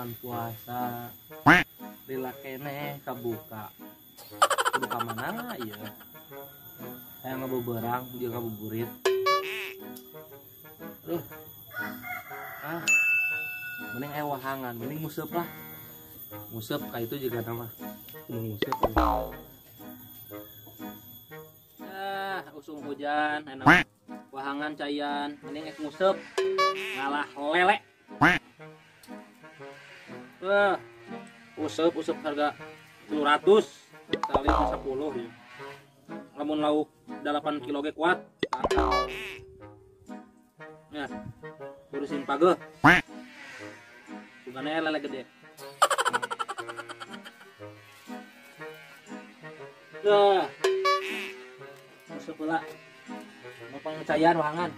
Bulan puasa lila keneh kabuka. Kudu ka mana ieu? Hayang ngabeberang jeung ngabuburit. Aduh. Ah. Mending aya wahangan, mending nguseup lah. Nguseup ka itu juga nama. Mending nguseup. Ah, usum hujan enak. Wahangan cayan, mending ek nguseup. Ngalah lele. Wah, useup harga 300 kali 10 ya. Lamun lauk 8 kilo ge kuat. Ya, urusin pageuh. Sugane lele gede. Duh. Useup heula. Mau pengecayan wahangan.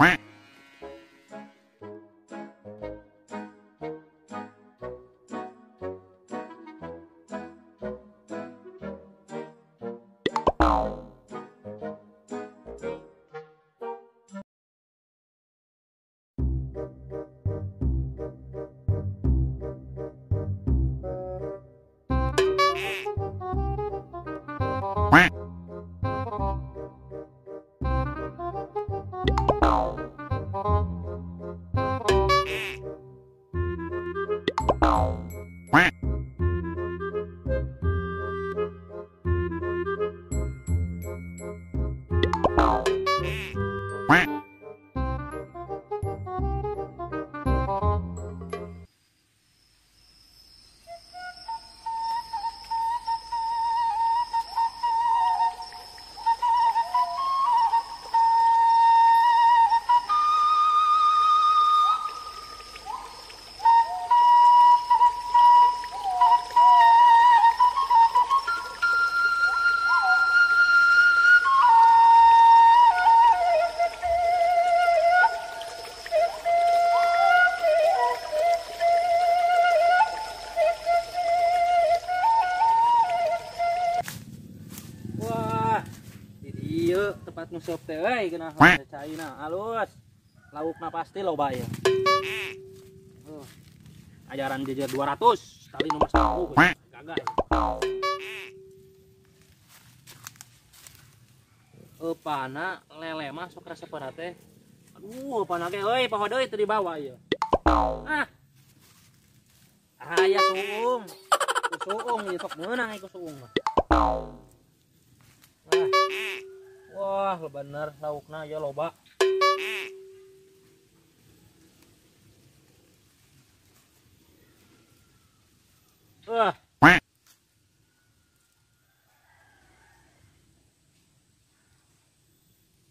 Tempat nguseup teh euy geunah caina alus. Laukna pasti loba ieu. Ajaran jejer 200 kali nomor 10 gagal. Eupana lele mah sok resepeuna teh. Aduh, eupana ge euy poho deui teu dibawa ieu. Ah. Aya suung. Suung ieu sok meunang ieu suung mah. Wah, bener laukna ya loba. Wah.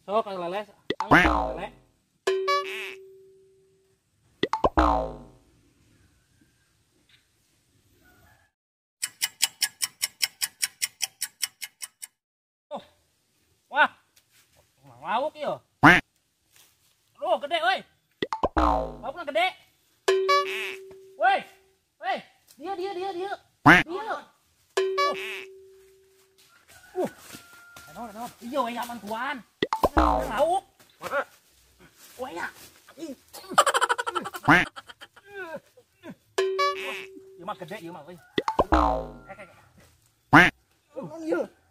Sok lele, lele. Oh. Wah. Lauk ieu. Aduh, gede euy. Laukna gede. Woi. Woi, dia. Dia. Naon. Iya we aman tuan. Lauk. Woi ya. Ieu mah gede ieu mah euy.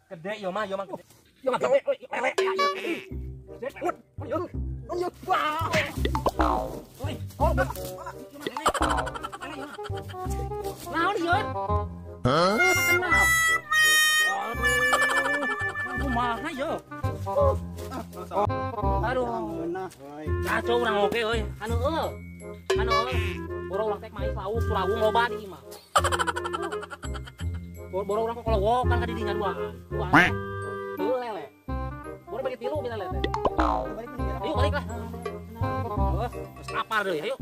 Gede ieu mah gede. Ieu mah gede euy, lele ya ieu. Naon ieu? Hah? Kumaha ieu? Aduh, kacau urang oge euy. Anu euy. Anu euy. Boro urang teh mais lauk surawung loba di imah. Boro urang kok kolowokan ka didinya duaan. Duaan. Heuh lele. Boro bagi tilu bila lele teh. Ayo balik lah. Oh, terus lapar deui, ayo.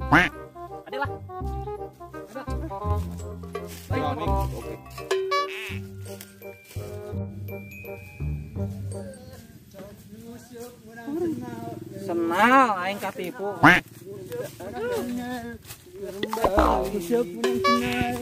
Ade lah. Balik. Oke. Senal aing katipu. Nguseup menang senal.